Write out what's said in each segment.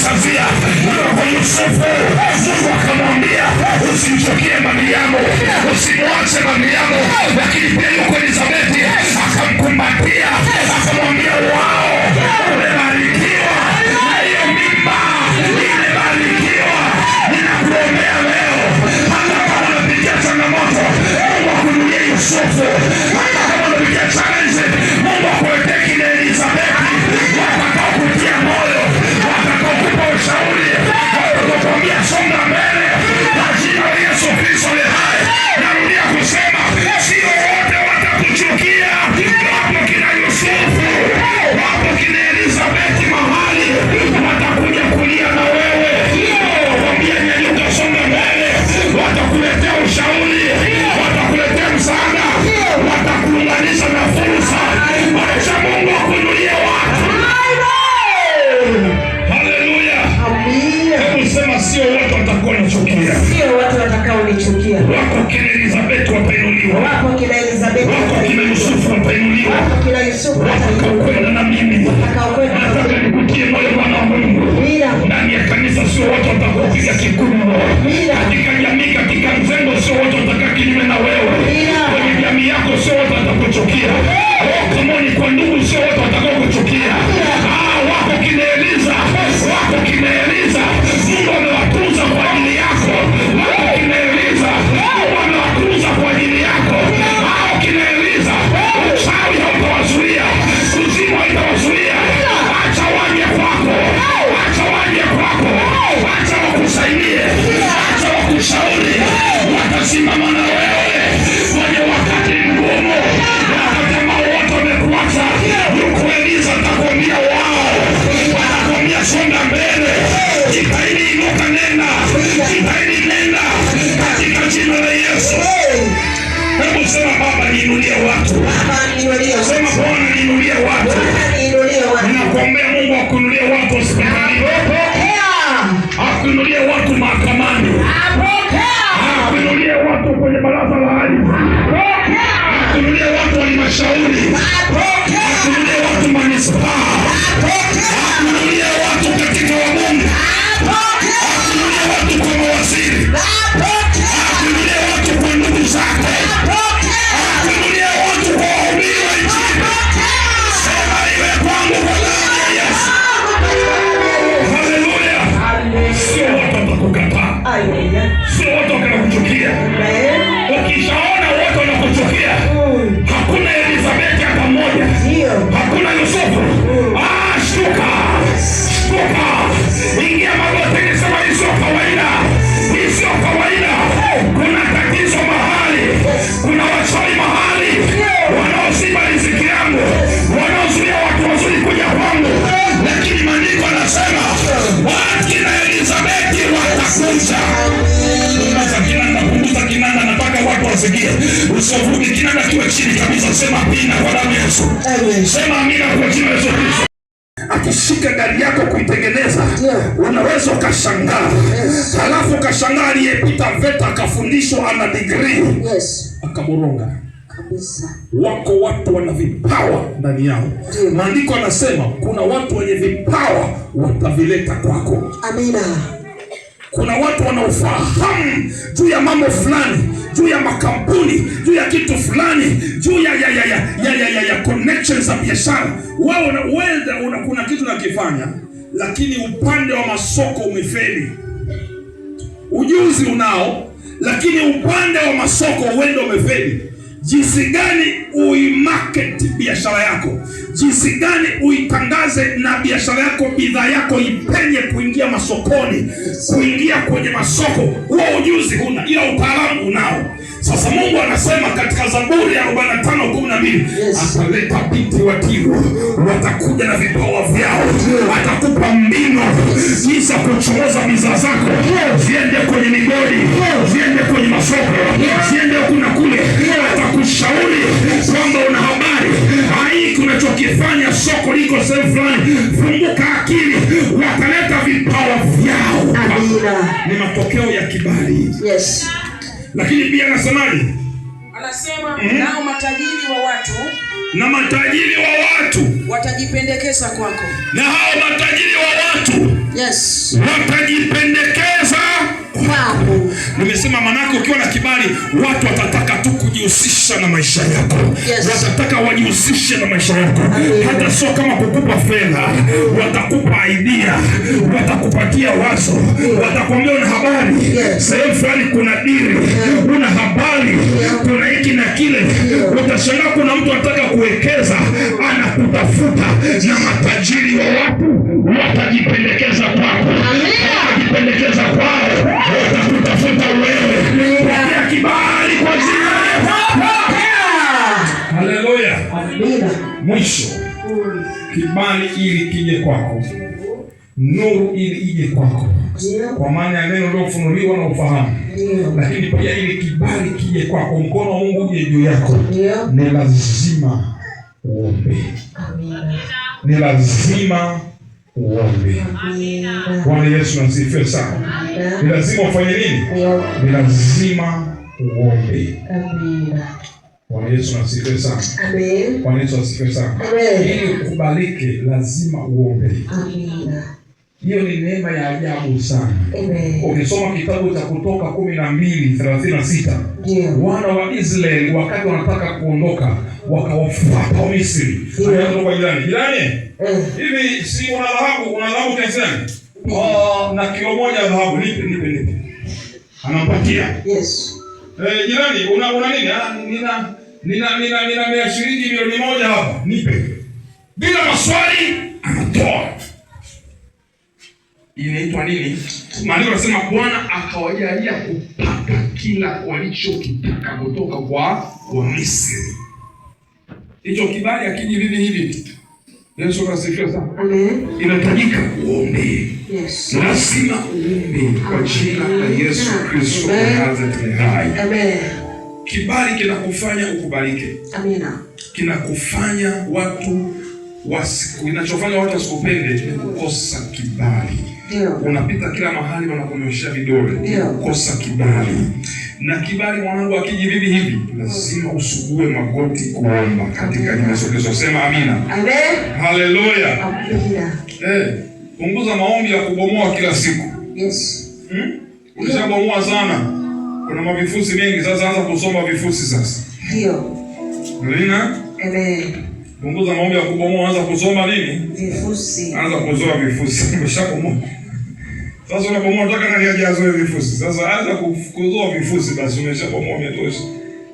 Sazia, yuko Yusufu. Mungu akamwambia, usimchukie Mariamu, usimwache Mariamu. Lakini pia yuko Elizabeti, akamkumbatia, akamwambia, wao, umebarikiwa na hiyo mimba imebarikiwa. Ninakuombea leo, hata kama unapitia changamoto, Mungu akuinulie Yusufu. Hata kama unapitia challenge, Mungu akuletee kina Elizabeti watakao kutia moyo, watakao kupa ushauri, watakaokuambia songa mbele, kwa jina la Yesu Kristo aliye hai. Narudia kusema, sio wote watakuchukia. Wapo kina Yusufu, wapo kina Elizabeti mahali watakuja kulia na wewe, watakwambia nyanyuka, songa mbele, watakuletea ushauri, watakuletea msaada, watakuunganisha na fursa. Acha Mungu akuinulie watu. Haleluya! Amina. Hebu sema, sio wote watakuwa wanachukia. Sio watu watakaonichukia. Wako kina Elizabeth watainuliwa, Wapo kina Elizabeth wako kina Yusufu watainuliwa, Wapo kina Yusufu watainuliwa. watakaokwenda na mimi. Watakaokwenda na Nataka mimi. nikutie moyo, mwana wa Mungu. Amina. Ndani ya kanisa sio wote watakupiga kikumbo. Amina. Katika jamii, katika mzengo sio wote watakaa kinyume na wewe. Amina. Kwenye jamii yako sio wote watakuchukia. Oh, come on, kwa ndugu sio wote watakaokuchukia. Ah, wako kina Eliza, wako kina Eliza. Mungu amewatunza kwa ajili yako. Wako kina Eliza, Mungu amewatunza kwa ajili yako. Hao kina Eliza, uchawi hautawazuia, kuzimu haitawazuia. Acha waje kwako, acha waje kwako, acha wakusaidie, acha wakushauri, watasimama na wewe kwenye wakati mgumu, wakati ambao wote wamekuacha. Yuko Eliza atakwambia wao, watakwambia songa mbele, jitahidi, inuka, nenda, jitahidi, nenda, katika jina la Yesu. Hebu sema, Baba, niinulie watu. Baba, niinulie Sema, watu. Bwana, niinulie watu. Bwana, niinulie watu. Ninakuombea Mungu akuinulie watu hospitalini, Pokea. akuinulie watu mahakamani, Pokea. akuinulie watu kwenye baraza la ardhi, Pokea. akuinulie watu halmashauri, Pokea. akuinulie watu manispaa, Pokea. akuinulie watu katika wabunge, Pokea. akuinulie watu kwa mawaziri, Pokea. akuinulie watu kwa ndugu zako, Pokea. akuinulie watu kwa wahubiri wa Injili. Sema, iwe kwangu kwa damu ya Yesu. Haleluya! Sio watu watakukataa, sio watu watakuchukia. Ukishaona wote wanakuchukia, hakuna Elizabeth hata mmoja, hakuna Yusufu. Ah, shtuka, shtuka, ingia magotini, sema hii sio kawaida, hii sio kawaida. Kuna tatizo mahali, kuna wachawi mahali wanaoziba riziki yangu, wanaozuia watu wazuri kuja kwangu, lakini maandiko anasema wakina Elizabeth watakuja. Punguza kinanda, punguza kinanda, nataka watu wasikie. Usivuruge kinanda, kiwe chini kabisa. Sema amina kwa damu ya Yesu. Sema amina kwa jina la Yesu Kristo. Akishika gari yako kuitengeneza, unaweza ukashangaa, halafu ukashangaa aliyepita VETA akafundishwa ana degree akaboronga. Kabisa. Wako watu wana vipawa ndani yao. Maandiko anasema kuna watu wenye vipawa watavileta kwako. Amina. Kuna watu wanaofahamu juu ya mambo fulani, juu ya makampuni, juu ya kitu fulani, juu ya connections za biashara. Wewe una, kuna kitu nakifanya, lakini upande wa masoko umefeli. Ujuzi unao, lakini upande wa masoko uende umefeli. Jinsi gani uimarket biashara yako, jinsi gani uitangaze na biashara yako, bidhaa yako ipenye kuingia masokoni, kuingia kwenye masoko, huo ujuzi huna, ila utaalamu unao. Sasa Mungu anasema katika Zaburi ya 45:12 ataleta binti wa Tiro, watakuja na vipawa vyao, atakupa mbinu jinsi ya kuchomoza bidhaa zako ziende kwenye migodi, ziende kwenye masoko, ziende huku na kule. Atakushauri kwamba una habari hii, unachokifanya soko liko sehemu fulani, funguka akili, wataleta vipawa vyao. Amina. Ni matokeo ya kibali. Lakini pia anasemaje? Anasema, nao matajiri wa watu Na matajiri wa watu watajipendekeza kwako. Na hao matajiri wa watu Yes. Watajipendekeza Kwako. Nimesema manake ukiwa na kibali watu watataka tu kujihusisha na maisha yako. Yes. Watataka wajihusishe na maisha yako, hata sio kama kukupa fedha, watakupa idea, watakupatia wazo, watakwambia una habari, Yes. sehemu fulani kuna dili, una habari, kuna hiki na kile. Utashangaa kuna mtu anataka kuwekeza, anakutafuta, na matajiri wa watu watajipendekeza kwako, watajipendekeza kwao, watakutafuta wewe. Pokea kibali kwa jina la Yesu. Haleluya. Amina. Mwisho, kibali ili kije kwako, nuru ili ije kwako, Ndio. kwa maana ya neno lilofunuliwa na ufahamu, Ndio. lakini pia ili kibali kije kwako, mkono wa Mungu uje juu yako, Ndio. ni lazima uombe, Amina. ni lazima uombe. Amina. Bwana Yesu asifiwe sana. Amina. Ni lazima ufanye nini? Ndio. Ni lazima uombe. Amina. Bwana Yesu asifiwe sana. Amen. Bwana Yesu asifiwe sana. Amen. Ili ukubalike, lazima uombe. Amina. Hiyo ni neema ya ajabu sana. Amen. Ukisoma kitabu cha Kutoka 12:36, Ndio. wana wa Israeli wakati wanataka kuondoka wakawafuata Wamisri. Anaenda kwa jirani, jirani, hivi si una dhahabu? Una dhahabu kiasi gani? Oh, na kilo moja ya dhahabu nipe, nipe, nipe. Anampatia. Yes. Eh, jirani, una nini? Ah, nina mia shilingi milioni 1 hapa. Nipe. Bila maswali anatoa. Inaitwa nini? Maandiko yanasema Bwana akawajalia kupata kila walichokitaka kutoka kwa Wamisri. Hicho kibali akiji vivi hivi. Yesu asifiwe sana. Amen. Inahitajika uombe. Yes. Lazima uombe kwa jina la Yesu Kristo wa Nazareti hai. Amen. Kibali kinakufanya ukubalike, Amina. kinakufanya watu kinachofanya watu wasikupende ni kukosa kibali. Ndio. Unapita kila mahali wanakunyoshea vidole, Ndio. kukosa kibali. Na kibali mwanangu, akiji vivi hivi, lazima usugue magoti kuomba katika jina la Yesu Kristo. Sema amina. Amen. Haleluya. Amina. Punguza maombi ya kubomoa kila siku. Yes. Ulishabomoa sana, kuna mavifusi mengi. Sasa anza kusoma vifusi sasa. Ndio. Amina. Amen. Punguza maombi ya kubomoa, anza kusoma nini? Vifusi. Anza kuzoa vifusi. Umeshabomoa. Sasa unabomoa, unataka nani aje azoe vifusi? Sasa anza kuzoa vifusi basi, umeshabomoa imetosha.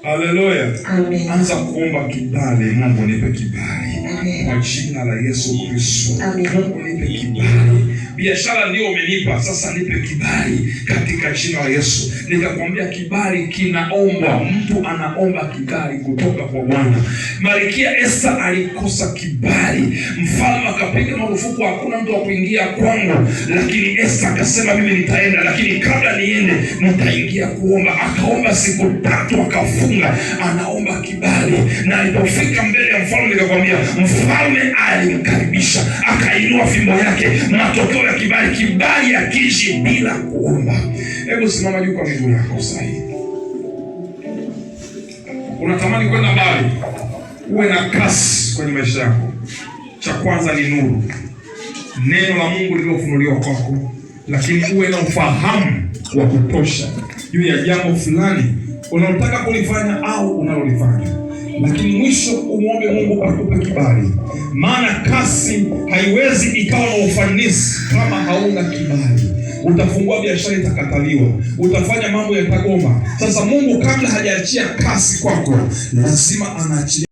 Haleluya. Amen. Anza kuomba kibali. Mungu nipe kibali Amen. kwa jina la Yesu Kristo. Amen. Mungu nipe kibali. Biashara ndio umenipa, sasa nipe kibali katika jina la Yesu. Nikakwambia kibali kinaombwa, mtu anaomba kibali kutoka kwa Bwana. Malkia Esther alikosa kibali, mfalme akapiga marufuku, hakuna mtu wa kuingia kwangu, lakini Esther akasema mimi nitaenda, lakini kabla niende nitaingia kuomba. Akaomba siku 3, akafunga, anaomba kibali, na alipofika mbele ya mfalme, nikakwambia mfalme alimkaribisha, akainua fimbo yake. Matokeo ya kibali, kibali hakishi bila kuomba. Hebu simama juu kwa miguu yako sasa hivi. Unatamani kwenda mbali, uwe na kasi kwenye maisha yako. Cha kwanza ni nuru, neno la Mungu lililofunuliwa kwako, lakini uwe na ufahamu wa kutosha juu ya jambo fulani unalotaka kulifanya au unalolifanya. Lakini mwisho umwombe Mungu akupe kibali, maana kasi haiwezi ikawa na ufanisi kama hauna kibali. Utafungua biashara itakataliwa, utafanya mambo yatagoma. Sasa Mungu kabla hajaachia kasi kwako, lazima anaachilia